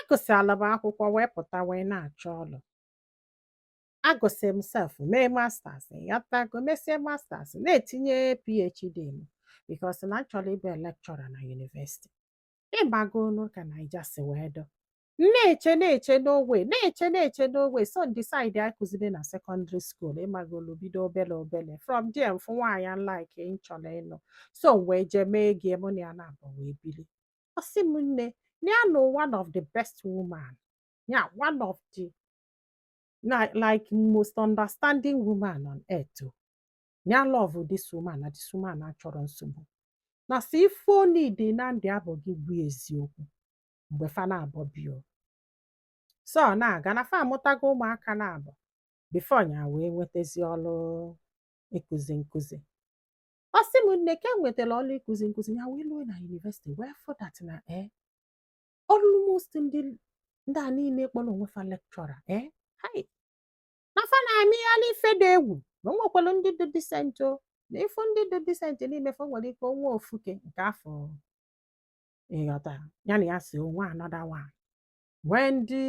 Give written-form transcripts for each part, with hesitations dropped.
Agụsịala m akwụkwọ wee pụta wee na-achọ ọlụ. Agụsị m sef, mee masters, ịghọtago, mesie masters, na-etinye PhD m because na m chọrọ ịbụ lecturer na university. Ịgbagonu ka Naija si wee dọ. Na-eche, na-eche n'owe, na-eche, na-eche n'owe. So m decide akụzibe na secondary school, ịmagolu, bido obele obele. From there, mfụ nwaanyị like m chọrọ ịnụ, so m wee jee mee gie, mụ na ya na-abụ wee bili. Ọ sị m, nne, na ya nụ one of the best woman ya, one of the na like most understanding woman on earth o. Ya love this woman, na this woman achọrọ nsogbu, na si ife o need na ndị abụghị gwu eziokwu mgbe fa na-abọ bio. So ọ na-aga na fa amụtago ụmụaka na-abụ before ya wee nwetazi ọlụ ịkụzi nkụzi. Ọ sị m, nne, ka e nwetara ọlụ ịkụzi nkụzi, ya wee luo na university wee fụ that na almost ndị a niile kpọrọ onwe fa lecturer, hai, na fa na-amịghalị ife dị egwu, na o nwekwara ndị dị decent o, na ịfụ ndị dị decent n'ime fa nwere ike onwe ofuke nke afọ, ịghọta ya, na ya si onwe another one, nwee ndị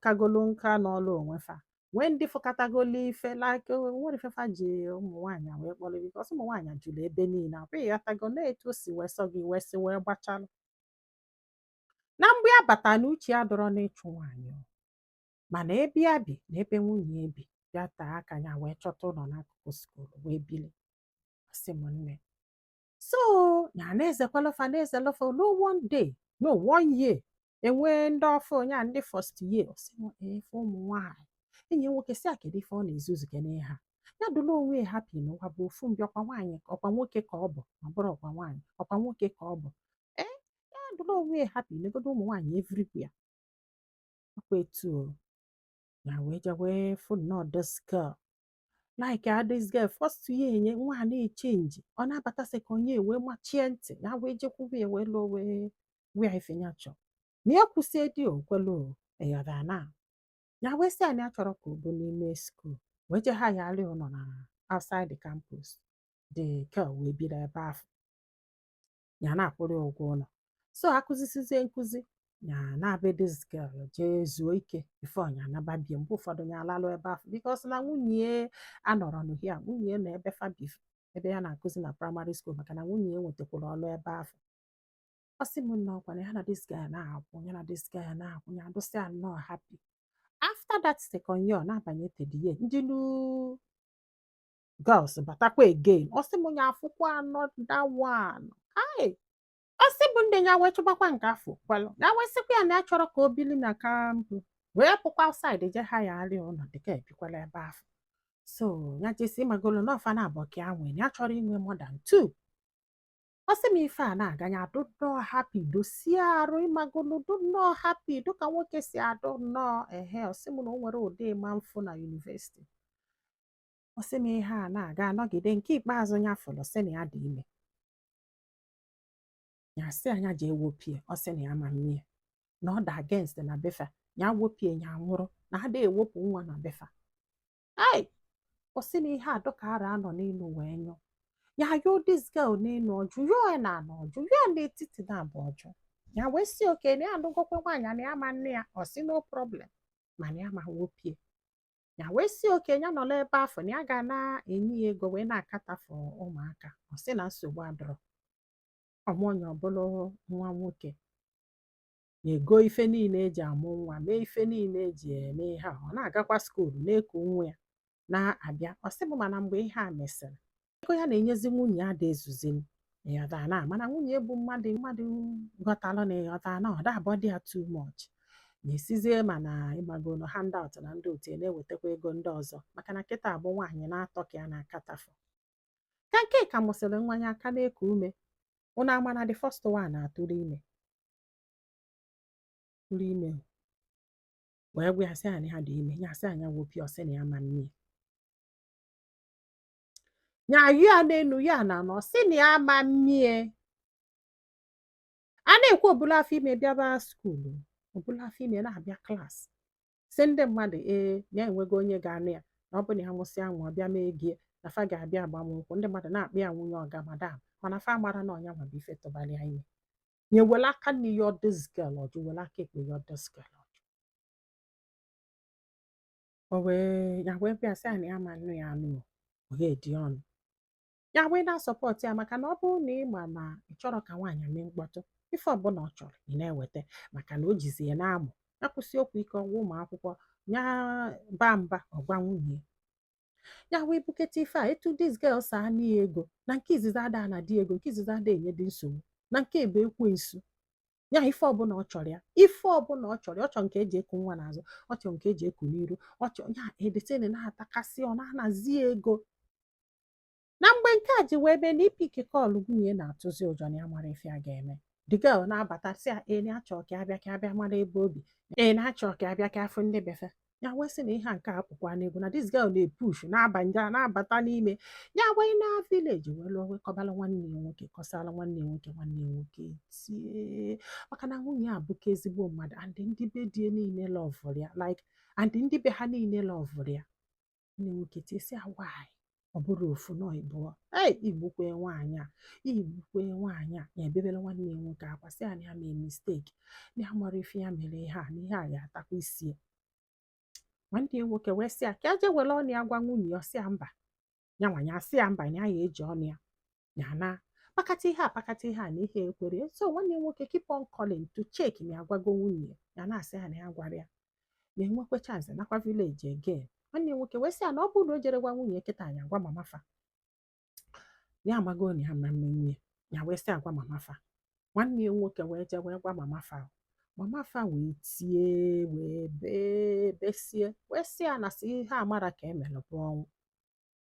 kagolo nka n'ọlụ onwe fa, nwee ndị fụkatagolo ife like nwere ife fa ji ụmụ nwaanyị wee kpọrọ because ụmụ nwaanyị jụrụ ebe niile. Ọ bụghị, ịghọtago, na-etu o si wee sọ gị wee sị wee gbachalụ. Na mgbe ya bata na uche ya dọrọ n'ịchụ nwaanyị o, mana ebe ya bi na ebe nwunye ya bi bịa taa aka, ya wee chọta ụlọ n'akụkụ school wee bili. Ọ sị m, nne, so ya na-ezekwala fa, na-ezelofa. No one day, no one year, enwee ndị ọfụ ya, ndị first year. Ọ sị m, efe ụmụ nwaanyị enyi ya nwoke si a, kedu ife ọ na-ezuzu kene ha? Ya dụla onwe ya happy n'ụwa bụ ofu mbịa, ọkwa nwaanyị, ọkwa nwoke ka ọ bụ, ọ bụrụ ọkwa nwaanyị, ọkwa nwoke ka ọ bụ. Ee, ya dụla onwe ya happy, negodo ụmụ nwaanyị everywhere. Ọkwa etu o ya wee je wee fụ nnọọ this girl, like a this girl first year nye nwa a na-echange, ọ na-abata second year wee machie ntị ya, wee jekwube ya, wee lụọ, wee wee ife ya chọọ na ya kwụsie dị okwelu ịghọta na ya wee sị ya na ya chọrọ ka o bụ n'ime school, wee je ha yalị ụlọ na outside the campus. The girl wee biri ebe ahụ, ya na-akwụrụ ya ụgwọ ụlọ. So akụzisizie nkụzi, ya na-abịa, this girl jee zuo ike before ya anaba bie. Mgbe ụfọdụ ya alalụ ebe ahụ because na nwunye anọrọ n'ohia, nwunye nọ ebe fa bi, ebe ya na-akụzi na primary school, maka na nwunye ya nwetakwara ọlụ ebe ahụ. Ọ sị m nnọọ kwa na ya na this guy na-akwụ, ya na this guy na-akwụ, ya adụsị ya nnọọ happy. After that second year, ọ na-abanye third year, ndị new girls batakwa again. Ọ sị m ya afụkwa another one. Ai, ọ sị bụ ndị ya wee chụbakwa nke afọ kwelụ, ya wee sịkwa ya na ya chọrọ ka o bili na campus, wee pụkwa outside je ha ya arịa ụlọ dịka ebikwala ebe ahụ. So ya jesi magolo na ọfa na abụọ ka ya nwee, ya chọrọ inwe more than two. Ọ sị m, ife a na-aga, ya adụ nnọọ happy, dosie arụ, ịmagolo, dụ nnọọ happy, dụka nwoke si adụ nnọọ ehe. Ọ sị m na o nwere ụdị ịma mfụ na university. Ọ sị m, ihe a na-aga, anọgide, nke ikpeazụ ya fụrụ sị na ya dị ime. Ya sị anya jee wopie, ọ sị na ya ma mmie, na ọ da against na befa ya wopie, ya nwụrụ, na ha da ewopụ nwa na befa. Ai, ọ sị na ihe a dọka ara anọ n'elu wee nyụ ya yo this girl n'elu, ọjụ yọọ ya na ana, ọjụ yọọ n'etiti na abụ ọjụ. Ya wee sị oke na ya anụgokwe nwaanyị na ya ma nne ya. Ọ sị no problem, mana ya ma wopie. Ya wee sị oke ya nọrọ ebe afọ na ya ga na-enye ya ego wee na-akatafụ ụmụaka. Ọ sị na nsogbu adọrọ. Ọmụọnya ọbụla nwa nwoke na-ego ife niile eji amụ nwa, mee ife niile eji eme ihe a, ọ na-agakwa school na-eku nwa ya na-abịa. Ọ sị m, mana mgbe ihe a mesịrị, ego ya na-enyezi nwunye ya dị ezuzi, ịghọta na, mana nwunye bụ mmadụ ghọtalụ na, ịghọta na, ọ da dị ya too much, na-esizie mana ịgbago handout na ndị otu na-ewetakwa ego ndị ọzọ, maka na kịta abụ nwaanyị na-atọ ka ya na-akatafụ. Ka nke ka mụsịrị nwa ya aka na-eku ume, ụnụ ama na the first one na-atụrụ ime, tụrụ ime, wee gwa ya sị ya na ya dị ime. Ya sị anya wopie, ọ sị na ya ma mmie, ya yụ ya n'enu ya na na ọ sị na ya ma mmie. A na-ekwu obula afọ ime bịaba school, obula afọ ime na-abịa class, sị ndị mmadụ ee, ya enwego onye ga-anụ ya, na ọ bụ na ya mụsịa nwa, ọ bịa mee gie na fa ga-abịa agbamnkwụ. Ndị mmadụ na-akpọ ya nwunye ọga madam, mana fa mara na ọnya nwa bụ ife tụbara ya ime. Nye were aka nne ya this girl ọjụ, were aka ekpe ya this girl ọjụ. O wee ya wee bịa sị ya na ya ma nnu ya anụ, o ga-edi ọnụ ya wee na-asupport ya, maka na ọ bụrụ na ị ma na ị chọrọ ka nwaanyị mee mkpọtụ, ife ọbụla ọ chọrọ ị na-eweta, maka na o jizi ya na-amụ ya kwụsị okwu ike, ọgwa ụmụ akwụkwọ ya baa mba, ọgwa nwunye ya wee bukete ife a. Etu this girl sa anụ ya ego na nke izizi ada na di ego, nke izizi ada enye dị nsogbu, na nke bụ ekwensu ya. Ife ọbụla ọ chọrọ ya, ife ọbụla ọ chọrọ ya, ọ chọrọ nke eji eku nwa n'azụ, ọ chọrọ nke eji eku n'iru, ọ chọrọ ya edetene na-atakasị, ọ na-anazi ya ego. Na mgbe nke a ji wee mee na ipick call nwunye na-atụzi ụjọ na ya mara ife a ga-eme. The girl na-abata sị ya ee, na ya chọrọ ka ya bịa mara ebe obi, ee, na achọrọ ka ya bịa ka afụ ndị befe ya. Wee sị na ihe a nke a pụkwa n'egwu na this girl na-epush na-abanye na-abata n'ime ya. Wee na village wee lụọ, wee kọbala nwanne ya nwoke, kọsala nwanne ya nwoke, nwanne ya nwoke tie, maka na nwunye a bụka ezigbo mmadụ and ndị be di ya niile loveụrụ ya, like, and ndị be ha niile loveụrụ ya. Nwanne nwoke tie sị ya, why ọ bụrụ ofu nọ ịbụọ, ei, igbukwe nwaanyị a, igbukwe nwaanyị a. Ya ebebere nwanne ya nwoke akwa, sị ya na ya mee mistake, na ya mara ife ya mere ihe a, na ihe a ga-atakwa isi ya. Nwanne ya nwoke wee sị ya ka ya jee were ọnụ ya gwa nwunye ya. Ọ sị ya mba, ya nwa ya sị ya mba, na ya ya eji ọnụ ya ya na pakata ihe a, pakata ihe a, na ihe ekwere. So nwanne ya nwoke keep on calling to check ma ya gwago nwunye ya. Na-asị ya na ya gwara ya, na enwekwe chance nakwa village again. Nwanne ya nwoke wee sị ya na ọ bụrụ na o jere gwa nwunye kịta, ya gwa mama fa, ya amago na ya ma mmenwu ya. Ya wee sị agwa mama fa. Nwanne ya nwoke wee jee wee gwa mama fa. Mama fa wee tie, wee bee, besie, wee sị ya na sị ihe amara ka emelụ bụ ọnwụ,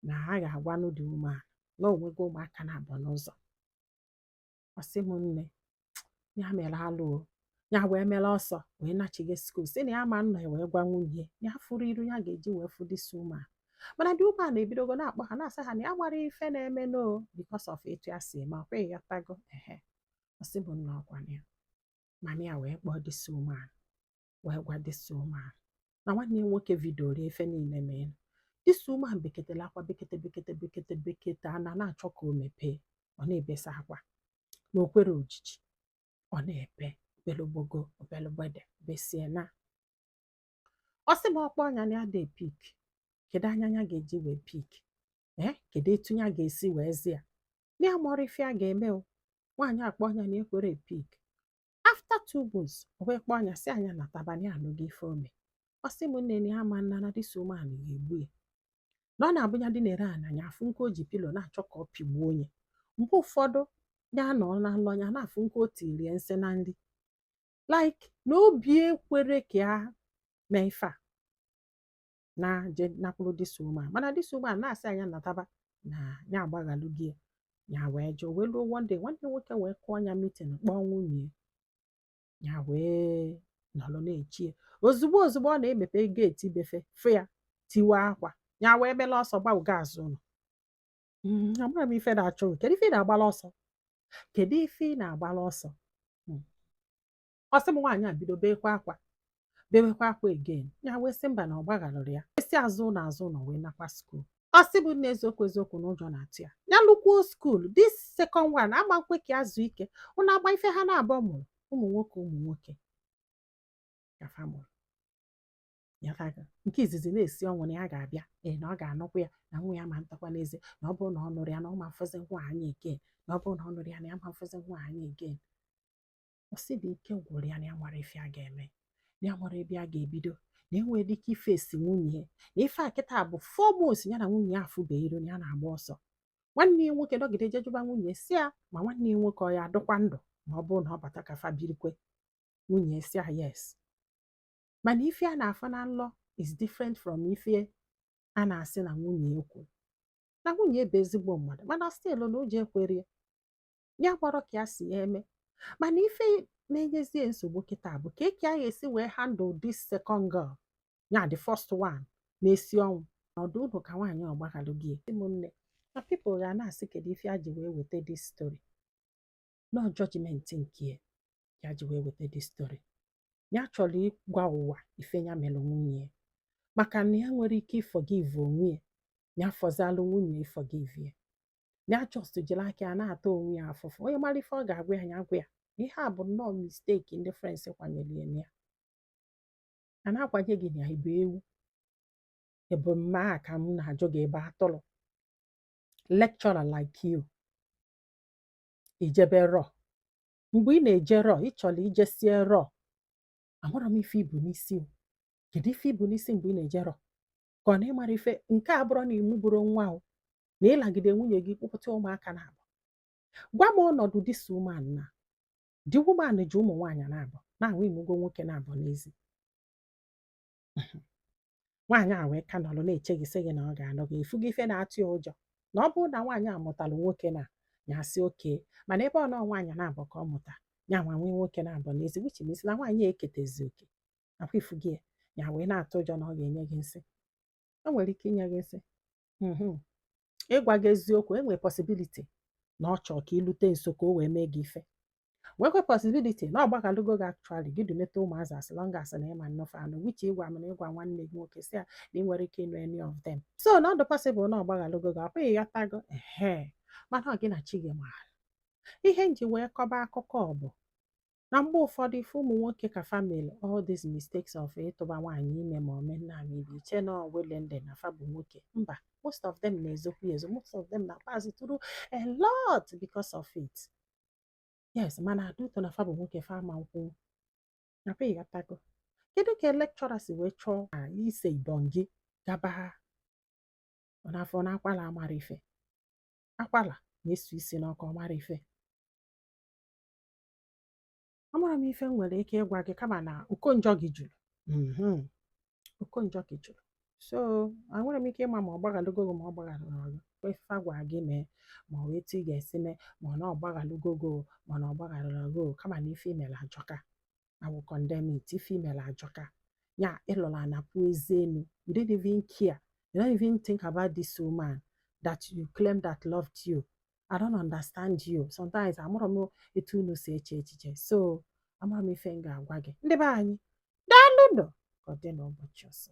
na ha ga-agwanụ dị umeala na onwego ụmụaka na-abụ n'ụzọ. Ọ sị m nne, ya mere alụ o, ya wee mere ọsọ wee nachige school, sị na ya ma nọ ya wee gwa nwunye ya fụrụ iru ya ga-eji wee fụ this woman. Mana the woman ebidogo na-akpọ ha, na-asị ha na ya mara ife na-eme no because of etu ya si eme ọkwa ịghọtago. Ehe, ọ sị bụ nna ọkwa ya, mama ya wee kpọọ this woman, wee gwa this woman na nwanne ya nwoke videoro ife niile mee. This woman beketela akwa, bekete, bekete, bekete, bekete, ana na-achọ ka o mepee, ọ na-ebesa akwa na okwere ojiji, ọ na-ebe obelugbogo obelugbede besie. Na ọ sị m ọkpọ ọnya na ya dị pick, kedu anya ya ga-eji wee pick? Ee, kedu etu ya ga-esi wee zi ya na ya mọrọ ife a ga-eme o? Nwaanyị akpọ ọnya na ekwere pick. After 2 months, o wee kpọọ ọnya, sị anya nataba, ya anụghị ife ome. Ọ sị m nne, na ya ama nna na this woman ga-egbu ya, na ọ na-abụ ya dị na-ere ana ya afụ nke o ji pillow na-achọ ka ọ pigbuo onye. Mgbe ụfọdụ ya nọ na nlọ, ya na-afụ nke o tirie nsị na nri, like na obi ekwere ka ya mee ife a na je nakwuru this woman. Mana this woman na-asị anya nataba, na ya agbaghalụ gị ya. Ya wee jụọ, wee luo one day, nwanne nwoke wee kụọ ya meeting, kpọọ nwunye ya, wee nọrọ na-echie. Ozugbo ozugbo ọ na-emepe gate befe, fụ ya, tiwe akwa. Ya wee mele ọsọ gbawuga azụ ụlọ. Amara m ife na-achọ gị. Kedu ife ị na-agbala ọsọ? Kedu ife ị na-agbala ọsọ? Ọ sị m nwaanyị a bido beekwa akwa, bewekwa akwa again. Ya wee sị mba, na ọ gbagharụrụ ya, esi azụ ụlọ, azụ ụlọ, wee nakwa school. Ọ sị bụ nne, eziokwu eziokwu, na ụjọ na-atụ ya. Ya lụkwuo school, this second one ama nkwe ka ya zuo ike. Ụnụ agba ife ha na-abụọ mụrụ ụmụ nwoke, ụmụ nwoke ka fa mụrụ ya. Nke izizi na-esi ọnwụ na ya ga-abịa, ee, na ọ ga-anụkwa ya, na nwa ya ma ntakwa n'eze, na ọ bụrụ na ọ nụrụ ya, na ọ ma mfụzi nwaanyị again, na ọ bụrụ na ọ nụrụ ya, na ya ma mfụzi nwaanyị again. Ọ sị na ike gwụrụ ya, na ya mara ife a ga-eme, na ya mara ebe a ga-ebido, na enwere ike ifesi nwunye ya, na ife a kịta bụ 4 months ya na nwunye ya afụbeghị iru, na ya na-agba ọsọ. Nwanne ya nwoke nọgide jejụba nwunye, si ya ma nwanne ya nwoke ọ ya adụkwa ndụ ma ọ bụrụ na ọ bata ka fa birikwe. Nwunye si ya yes, mana ife a na-afụ na nlọ is different from ife a na-asị na nwunye ya kwuru, na nwunye bụ ezigbo mmadụ, mana still na ụjọ ekwere ya, ya gbọrọ ka ya si ya eme. Mana ife na-enyezie nsogbu kịta bụ ka eke a ga-esi wee handle this second girl, ya the first one na-esi ọnwụ ọdụ ụlọ ka nwaanyị ọgbaghalụ gị. Ụmụnne na people ga na-asị, kedu ife a ji wee weta this story? No judgment nke ya ji wee weta this story. Ya chọrọ ịgwa ụwa ife ya mere nwunye ya, maka na ya nwere ike ịforgive onwe ya, ya fọzalụ nwunye ịforgive ya. Ya just jiri aka ya na-ata onwe ya afụfụ. Onye mara ife ọ ga-agwa ya, ya gwa ya. Ihe a bụ nnọọ mistake ndị friends kwanyere ya na ya a na-akwanye gị na ịbụ ewu. Ebe mma ka m na-ajụ gị, ebe atụrụ lecturer like you ijebe rọ mgbe ị na-eje rọ, ị chọrọ ije sie rọ. Amarọ m ife ibu n'isi o. Kedu ife ibu n'isi mgbe ị na-eje rọ? Ka ọ na ịmara ife nke a bụrụ na ịmụ bụrụ nwa o na ịlagide nwunye gị kpụpụta ụmụaka na abụ. Gwa m ọnọdụ this woman na the woman ji ụmụ nwaanyị na-abụ na-ahụ imugo nwoke na-abụ n'ezi. Nwaanyị a wee ka nọrọ na-eche gị, sị gị na ọ ga-anụ gị. Ifugo ife na-atụ ya ụjọ na ọ bụrụ na nwaanyị a mụtalụ nwoke na ya asị oke, mana ebe ọ nọ nwaanyị na-abụ ka ọ mụta ya nwa nwee nwoke na-abụ n'ezi, which means na nwaanyị a eketezi oke akwa. Ifugo ya, ya wee na-atụ ụjọ na ọ ga-enye gị nsị. O nwere ike inye gị nsị. Ịgwa gị eziokwu, enwere possibility na ọ chọọ ka ilute nso ka o wee mee gị ife, nwekwe possibility na ọ gbaghalụgo gị. Actually, gị dunete ụmụazị, as long as na ịma nnọfe anụ, which ịgwa m na ịgwa nwanne gị nwoke sị ya na ị nwere ike ịnụ any of them, so na ọ dị possible na ọ gbaghalụgo gị. Ọ pụghị ịghọtago ehe, mana ọ gị na chi gị maara. Ihe m ji wee kọba akụkọ bụ na mgbe ụfọdụ, ife ụmụ nwoke ka family, all these mistakes of ịtụba nwaanyị ime ma o mee nna m ibe iche na ọ willingly na fa bụ nwoke. Mba, most of them na-ezokwu ezo. Most of them na pass through a lot because of it, yes. Mana adụto na fa bụ nwoke, fa ama nkwụ nakwa. Ịghọtago? Kedu ka lecturer si wee chọọ ise ibọn gị gaba n'afọ na akwala amara ife akwala na-esu isi n'ọkụ ọmara ife? Amara m ife m nwere ike ịgwa gị, kama na okonjọ gị jụrụ. Okonjọ gị jụrụ, so enwere m ike ịma ma ọ gbaghalụgo gị ma ọ gbaghalụrụ gị. Ife a gwara gị mee, ma ọ bụ etu ị ga-esi mee, ma ọ na ọ gbaghalụgo gị o, ma na ọ gbaghalụrụ gị o, kama na ife imere ajọka. I will condemn it. Ife imere ajọka. Ya ịlụrụ ana pụọ ezi enu. You didn't even care, you don't even think about this woman that you claim that loved you. I don't understand you sometimes. Amụrụ m etu unu si eche echiche, so amara m ife m ga-agwa gị. Ndị be anyị, daalụnụ. Ka ọ dị n'ụbọchị ọzọ.